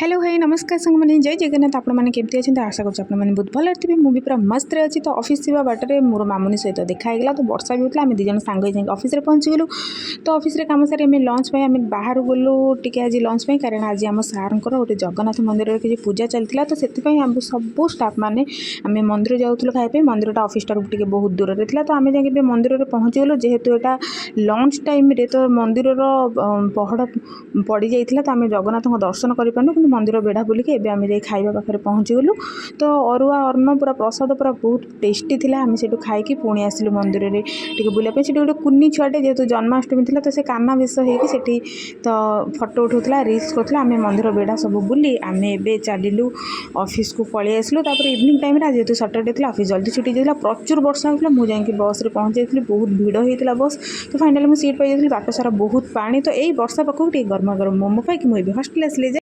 Hello high, ନମସ୍କାର ସାଙ୍ଗମାନେ, ଜୟ ଜଗନ୍ନାଥ। ଆପଣମାନେ କେମିତି ଅଛନ୍ତି? ଆଶା କରୁଛି ଆପଣମାନେ ବହୁତ ଭଲରେ ଥିବେ। ମୁଁ ବି ପୁରା ମସ୍ତରେ ଅଛି। ତ ଅଫିସ୍ ଯିବା ବାଟରେ ମୋର ମାମୁନି ସହିତ ଦେଖା ହେଇଗଲା। ତ ବର୍ଷା ବି ହେଉଥିଲା। ଆମେ ଦୁଇ ଜଣ ସାଙ୍ଗ ହେଇ ଯାଇକି ଅଫିସରେ ପହଞ୍ଚିଗଲୁ। ତ ଅଫିସରେ କାମ ସାରି ଆମେ ଲଞ୍ଚ ପାଇଁ ଆମେ ବାହାରୁ ଗଲୁ ଟିକେ ଆଜି ଲଞ୍ଚ ପାଇଁ, କାରଣ ଆଜି ଆମ ସାର୍ଙ୍କର ଗୋଟେ ଜଗନ୍ନାଥ ମନ୍ଦିରରେ କିଛି ପୂଜା ଚାଲିଥିଲା। ତ ସେଥିପାଇଁ ଆମେ ସବୁ ଷ୍ଟାଫ୍ ମାନେ ଆମେ ମନ୍ଦିର ଯାଉଥିଲୁ ଖାଇବା ପାଇଁ। ମନ୍ଦିରଟା ଅଫିସ୍ ଠାରୁ ଟିକେ ବହୁତ ଦୂରରେ ଥିଲା। ତ ଆମେ ଯାଇକି ଏବେ ମନ୍ଦିରରେ ପହଞ୍ଚିଗଲୁ। ଯେହେତୁ ଏଇଟା ଲଞ୍ଚ ଟାଇମ୍ରେ, ତ ମନ୍ଦିରର ପହଡ଼ ପଡ଼ିଯାଇଥିଲା। ତ ଆମେ ଜଗନ୍ନାଥଙ୍କ ଦର୍ଶନ କରିପାରିନୁ, କିନ୍ତୁ ମନ୍ଦିର ବେଢ଼ା ବୁଲିକି ଏବେ ଆମେ ଯାଇ ଖାଇବା ପାଖରେ ପହଞ୍ଚିଗଲୁ। ତ ଅରୁଆ ଅନ୍ନ ପୁରା ପ୍ରସାଦ ପୁରା ବହୁତ ଟେଷ୍ଟି ଥିଲା। ଆମେ ସେଠୁ ଖାଇକି ପୁଣି ଆସିଲୁ ମନ୍ଦିରରେ ଟିକେ ବୁଲିବା ପାଇଁ। ସେଠି ଗୋଟେ କୁନି ଛୁଆଟେ, ଯେହେତୁ ଜନ୍ମାଷ୍ଟମୀ ଥିଲା, ତ ସେ କାହ୍ନା ବେଶ ହେଇକି ସେଠି ତ ଫଟୋ ଉଠାଉଥିଲା, ରିଲ୍ସ କରୁଥିଲା। ଆମେ ମନ୍ଦିର ବେଢ଼ା ସବୁ ବୁଲି ଆମେ ଏବେ ଚାଲିଲୁ, ଅଫିସକୁ ପଳେଇ ଆସିଲୁ। ତାପରେ ଇଭିନିଂ ଟାଇମ୍ରେ, ଆଜି ଯେହେତୁ ସଟରଡେ ଥିଲା, ଅଫିସ୍ ଜଲ୍ଦି ଛୁଟି ଯାଇଥିଲା। ପ୍ରଚୁର ବର୍ଷା ହେଉଥିଲା। ମୁଁ ଯାଇକି ବସ୍ରେ ପହଞ୍ଚି ଯାଇଥିଲି। ବହୁତ ଭିଡ଼ ହେଇଥିଲା ବସ୍। ତ ଫାଇନାଲି ମୁଁ ସିଟ୍ ପାଇଯାଇଥିଲି। ବାଟ ସାରା ବହୁତ ପାଣି। ତ ଏଇ ବର୍ଷା ପାଖକୁ ଟିକେ ଗରମା ଗରମ ମୋମୋ ଖାଇକି ମୁଁ ଏବେ ହଷ୍ଟେଲ ଆସିଲି ଯେ